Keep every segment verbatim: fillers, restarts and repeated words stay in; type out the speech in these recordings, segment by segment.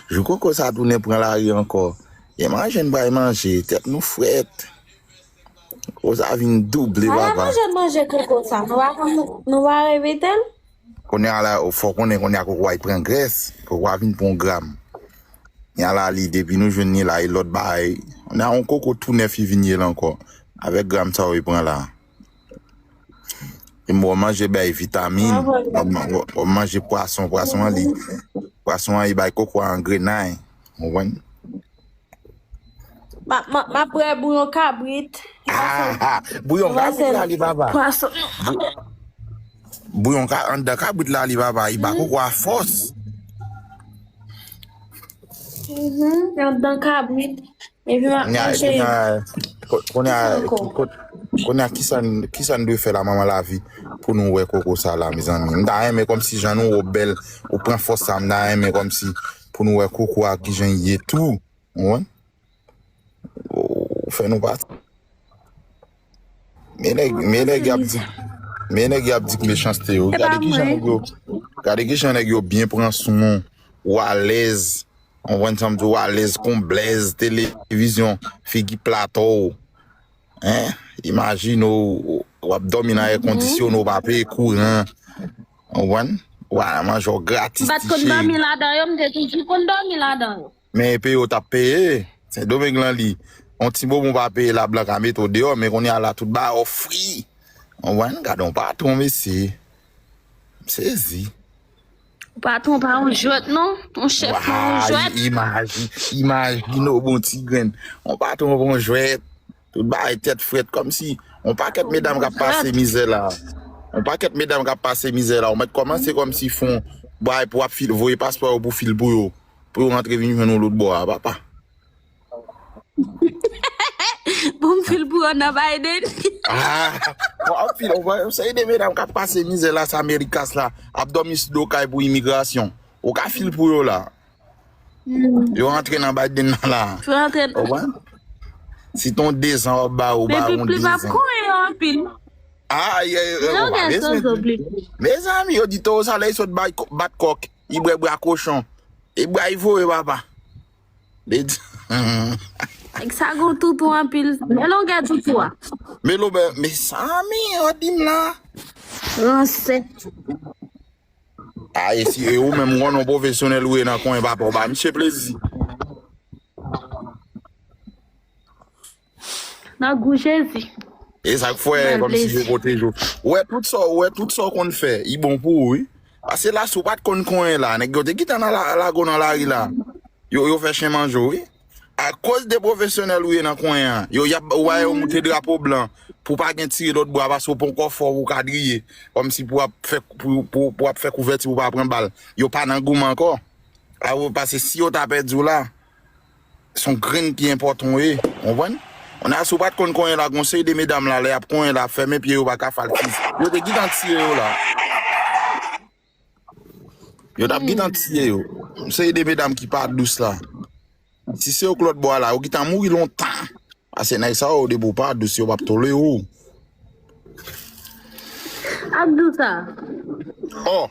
Jou koko sa tounen pran lari ankò. E manje n pral manje, tèt nou frèt. Koko sa vin double, papa. Ala manje n manje koko sa. Nou pa konn, nou pa repete l? Kounye a la, fò konnen kounye a koko a pran grès. Koko a vin pran gram. Kounye a la, li, depi nou jwenn li la, e lòt bagay. Kounye a yon koko tou nèf, li vin ye la ankò. Avèk gram sa yo, li pran la. E m wè w manje bay vitamin. W ap manje pwason, pwason an li, pwason an li bay koko a angrenay. Ou konprann? M ap bwè bouyon kabrit. Ah, bouyon kabrit la li papa. Pwason. Bouyon ka, anndan kabrit la li papa, li ba koko a fòs. Mhm, anndan kabrit. Epi m ap manje. Kounye a, kounye a, kisa n dwe fè la, manman lavi, pou nou wè koko sa la, mezanmi? M ta renmen kòmsi jan nou wè w bèl, ou pran fòs sa, m ta renmen kòmsi pou nou wè koko a kijan l ye tou. Ou konprann? Ou fè nou pati. Men nèg, men nèg y ap di, men nèg y ap di k mechanste yo. Gade kijan nèg yo, gade kijan nèg yo byen pran swen w, ou alèz. Ou konprann sa m di w, alèz kon blèz, televizyon, figi plat w. Hein? Imajine w, w ap dòmi nan èkondisyone, w pa peye kouran. Ou konprann? W a manje w gratis. M pa t konn dòmi ladan yo, m te toujou konn dòmi ladan yo. Men epi yo t ap peye. Sendomeng lan li, yon ti bonbon pa peye la, blan ka mete w deyò, men kounye a la tout bagay ofri. Ou konprann? Gade yon patwon, mesye. M sezi. Ou patwon pa yon jwèt, non. Yon chèf pa yon jwèt. Imajine, imajine w bon ti grenn. Yon patwon pa yon jwèt. Tout bagay tèt frèt, kòmsi yon pakèt medam k ap pase mizè la. Yon pakèt medam k ap pase mizè la. Ou mèt kòmanse kòmsi fon bagay pou w ap fil, voye paspò yo pou fil pou yo. Pou yo rantre vin jwenn ou lòt bò a, papa. Pou m fil pou yo nan Biden. Ah, bon, anpil, yon seri de medam k ap pase mizè la, sa Amerikas la, ap dòmi sou do kay pou imigrasyon. Ou ka fil pou yo la. Yo rantre nan Biden nan la. Ou konprann? Si ton dezan w ap ba yo, ba yo yon dezan. Aye, ou pa bezwen. Mezanmi, yo di towo sa lè li sot bat kòk, li bwè bra kochon. Li bwè, li voye, papa. Li di. Nèg sa gon toutou anpil. Men longè toutou a. Men longè, mezanmi, yo di m la. Ransè. A, e si e ou menm, ou konnen yon pwofesyonèl ou ye nan kwen, papa, ou ba misye plezi. Nan gou Jezi. E sa k fè, kòmsi yo pwoteje w. Ou wè tout sa, ou wè tout sa w konn fè, li bon pou ou, wi. Paske la, si w pa t konn konyen la, nèg yo te gentan nan la, lage w nan lari la. Yo, yo fè chen manje w, wi. Akoz de pwofesyonèl ou ye nan konyen an, yo, y ap, ou wè yo moute drapo blan pou pa gen tire lòt bò a, paske w poko fò pou w kadriye. Kòmsi pou w ap fè, pou, pou, pou w ap fè kouvèti pou w pa pran bal. Yo pa nan goumen ankò. A, ou, paske si yo ta pèdi w la, se yon grenn ki enpòtan w ye, w konprann? Kounye a, si w pa t konn konyen la, gon seri de medam la, lè y ap konyen la, fèmen pye yo, pa ka fè l fiz. Yo te gentan tiye yo la. Yo t ap gentan tiye yo. Yon seri de medam ki pa dous la. Si se yo k lòt bò a la, yo gentan mouri lontan. Paske nèg sa yo, depi w pa dous, yo p ap tolere w. Ap di w sa. Oh,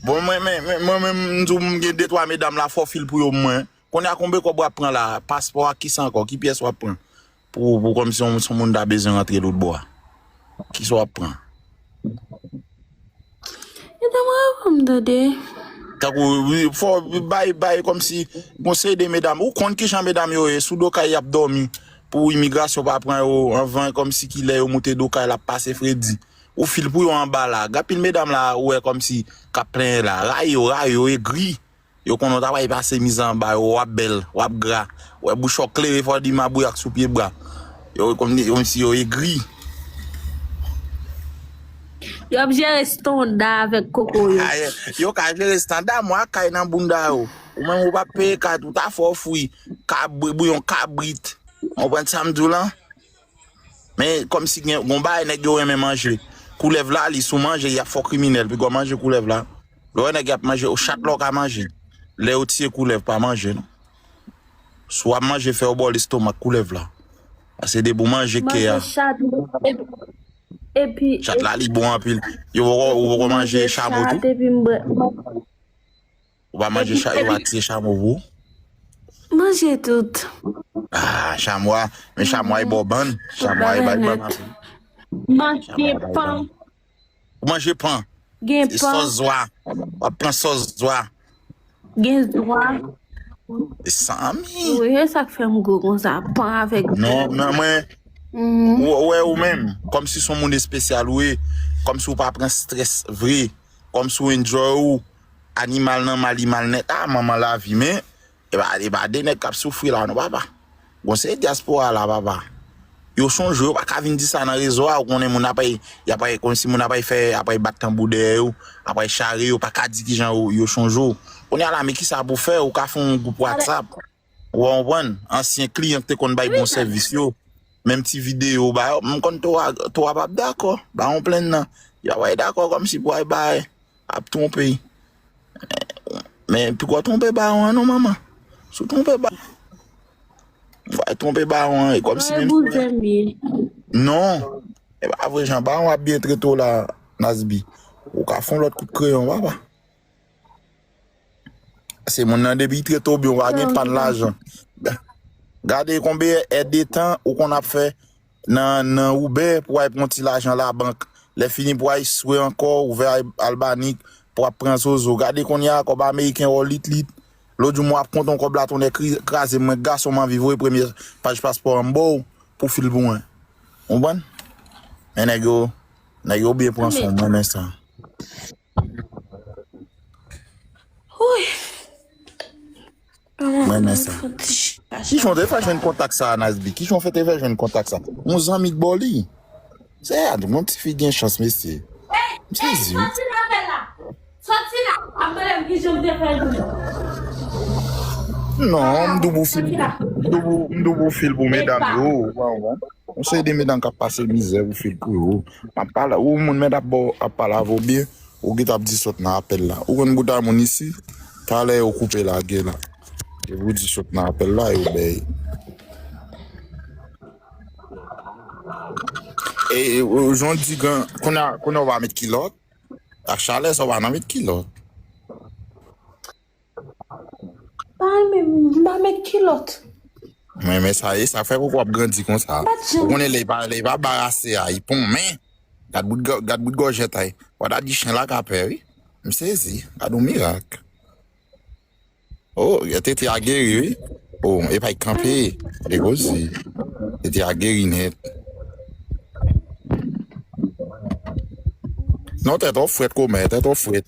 bon, mwen, mwen, mwen, mwen menm, m di w, m gen de twa medam la, fò fil pou yo, mwen. Kounye a, konbe kòb w ap pran la? Paspò ak kisa ankò? Ki pyès w ap pran? Pou, pou kòmsi yon, si yon moun ta bezwen rantre lòt bò a. Kisa w ap pran? Etan mwen reponn tande. Tankou, wi, fò bay, bay kòmsi, gon seri de medam. Ou konn kijan medam yo ye, sou do kay y ap dòmi. Pou imigrasyon pa pran yo, anvan, kòmsi ki lè yo moute do kay la, ap pase fredi. Ou fil pou yo anba la. Gen anpil medam la, ou wè kòmsi, k ap plenyen la. Rayi yo, rayi yo, egri. Yo konnen w ta pral pase mizè anba yo, w ap bèl, w ap gra. W wè bouch w klere, fò w di mabouyak sou pye bwa. Yo kòmsi, kòmsi yo egri. Y ap jere estanda avèk koko yo. Ay, yo ka jere estanda, mwen ak kay nan bounda yo. Ou menm ou p ap peye kat, ou ta fè w fri, kabri, bouyon kabrit. Ou konprann sa m di w lan? Men kòmsi gen, gon bagay nèg yo renmen manje. Koulèv la, li sou manje, y ap fè w kriminèl, piga w manje koulèv la. Lè w wè nèg y ap manje, chat la w ka manje. Lè yo tiye koulèv, pa manje non. Si w ap manje, fè yo ba w lestomak koulèv la. Paske depi w manje kè a. Manje chat, epi, epi, chat la, li bon anpil. Yo poko, ou poko manje chamo tou? Epi m bwè. Ou pa manje chat, yo pa tiye chamo pou ou? Manje tout. Ah, chamwa. Men chamwa e bò bann. Chamwa e bay bann. Manje pan. Ou manje pan. Gen pan. Sòs zwa. W ap pran sòs zwa. Gen zwa. Sanmi. Wi, e sa k fè m gwo konsa. Pan avèk. Non, men mwen. Ou wè ou menm. Kòmsi se yon moun espesyal ou ye. Kòmsi ou pa pran strès vre. Kòmsi ou enjoy ou. Animal nan mal, li mal nèt. Ah, manman lavi, men. E pa, e pa de nèg k ap soufri la, non, papa. Gon se dyaspora la, papa. Yo chonje, yo pa ka vin di sa nan rezo a, ou konnen moun apay, y apay, kòmsi moun apay fè, apay bat tanbou dèyè yo, apay chare yo, pa ka di kijan yo, yo chonje w. Kounye a la, men kisa pou fè, ou ka fè yon gwoup WhatsApp. Ou konprann? Ansyen kliyan ki te konn bay bon sèvis yo, menm ti videyo ba yo, m konn twa, twa p ap dakò, ba yon plenn nan. Yo apay dakò kòmsi pou ay bay. Ap twonpe. Men piko twonpe bawon an non, manman. Si w twonpe bawon, w twonpe bawon an, e kòmsi menm. Non. E pa vre, jan bawon ap byen trete w la, Nasby. Ou ka fè yon lòt kout kreyon, papa. Se moun nan, depi l trete w byen, w pa gen pann lajan. Gade konbyen èdtan ou konn ap fè nan, nan Uber pou w al pran ti lajan labank. Lè fini pou w al swe ankò, ouvè al, Albanik, pou w ap pran zozo. Gade kounye a, kòb ameriken wè w lit lit. Lòt jou mwen ap konte yon kòb la tonnè kri, kraze mwen, gason m anvi voye premye paj paspò an m ba w pou fil pou mwen. Konprann? Men nèg yo, nèg yo byen pran swen w, mwen renmen sa. Mwen renmen sa. Kijan w te fè jwenn kontak sa a, Nasby? Kijan w fè te fè jwenn kontak sa? Yon zanmi k ba w li. Se a, yon ti fi gen chans, mesye. M sezi wi. Soti la, ap mande m kijan m te fè jwenn. Non, m dou pou fil, m dou pou, m dou pou fil pou medam yo. Yon seri de medam k ap pase mizè pou fil pou yo. M ap pale, ou moun mèt ap ba w, ap pale avè w byen, ou gentan ap di sot nan apèl la. Ou konn bout a moun isi, talè yo koupe lage la. Epi w di sot nan apèl la, yo bèy. E, e, jan w di, kounye a, kounye a w pa met kilòt, ak chalè sa w pa nan met kilòt. Pa menm, m pa met kilòt. Men, men sa ye, sa fè koko ap grandi konsa. Ou konnen lè li pa, lè li pa barase a, li ponmen. Gad bout gò-, gad bout gòjèt a. Ou ta di chen la ka pè, wi. M sezi. Gad yon mirak. Oh, tete a geri, wi. Oh, e pa l kanpe. Gade koze. Tete a geri nèt. Non, tèt ou frèt, kòmè, tèt ou frèt.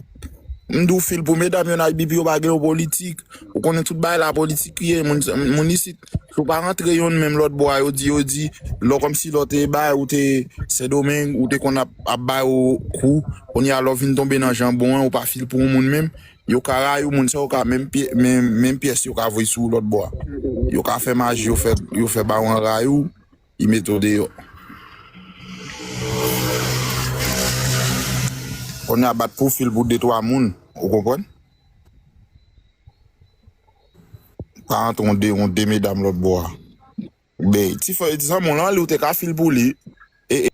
M di w fil pou medam yo nan Haiti, yo pa gen yon politik. Ou konnen tout bagay la politik ye, moun, moun isit. Si w pa rantre yonn menm lòt bò a, yo di, yo di, lò kòmsi lò te bay, ou te Sendomeng, ou te konn ap, ap bay ou kou. Kounye a lò vin tonbe nan janbon an, ou pa fil pou yon moun menm. Yo ka rayi w, moun sa yo ka menm pye-, menm, menm pyès yo ka voye sou ou lòt bò a. Yo ka fè maji, yo fè, yo fè ba w an rayi w, li mete w deyò. Kounye a bat pwofil pou de twa moun, ou konprann? Pa antre yon de, yon de medam lòt bò a. Ben, ti frè, ti zanmi w lan, li ou te ka fil pou li. E, e,